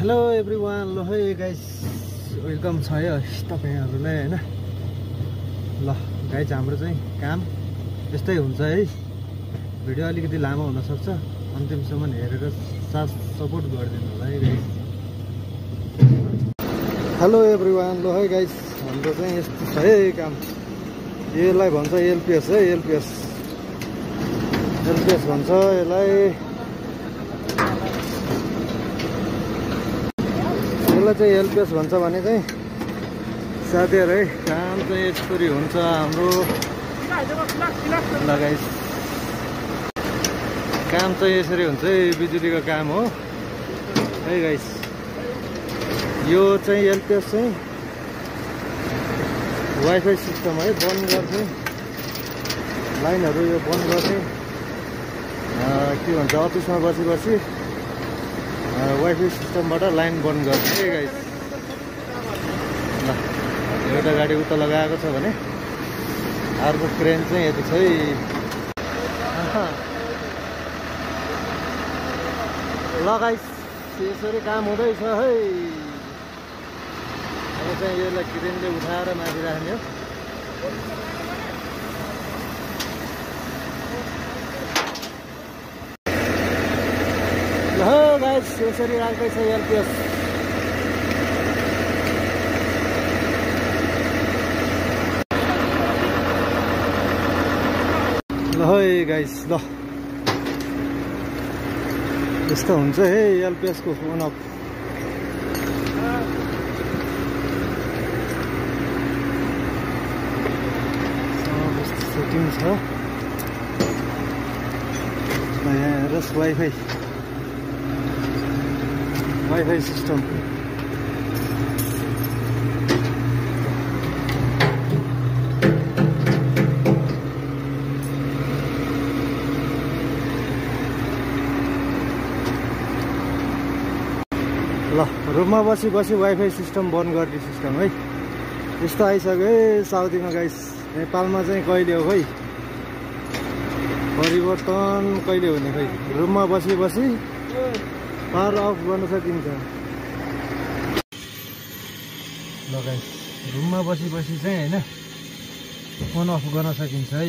Hello everyone, ल है guys, welcome छ है तपाईहरुलाई हैन। ल गाइस, हाम्रो चाहिँ काम यस्तै हुन्छ है। भिडियो अलिकति लामो हुन सक्छ, अन्तिमसम्म हेरेर साथ सपोर्ट गरिदिनु होला है गाइस। हेलो एभ्रिवान, ल है गाइस, हाम्रो चाहिँ यस्तो छ है काम। यसलाई भन्छ एलपीएस है, एलपीएस भन्छ यसलाई। यसलाई चाहिँ एलपीएस भन्छ भने चाहिँ साथीहरु है, काम चाहिँ यसरी हुन्छ हाम्रो। ल गाइस, काम चाहिँ यसरी हुन्छ है, बिजुलीको काम हो है गाइस। यो चाहिँ एलपीएस चाहिँ वाइफाई सिस्टम है, बन्द गर्ने लाइनहरु यो बन्द गर्ने के भन्छ, अफिसमा बसी वाइफाई सिस्टमबाट लाइन बन्द गर्ने है गाइस। ल एउटा गाडी उता लगाएको छ भने अर्को क्रेन चाहिँ यता छ है। ल गाइस, यसरी काम हुँदैछ है। अब चाहिँ यसलाई क्रेनले उठाएर माथि राख्ने हो। ल गाइस, यसरी राख्दैछ एलपीएस। ल है गाइस, ल यस्तो हुन्छ है एलपीएस को फोन अफ। सेटिङ छ यहाँ हेर्नुहोस्, वाइफाई सिस्टम। ल रुममा बसी वाइफाई सिस्टम बन्द गर्ने सिस्टम है। यस्तो आइसक्यो है साउदीमा गाइस। नेपालमा चाहिँ कहिले हो खै परिवर्तन, कहिले हुने खै। रुममा बसी पावर अफ गर्न सकिन्छ। ल गाइस, रुममा बसी चाहिँ हैन फोन अफ गर्न सकिन्छ है।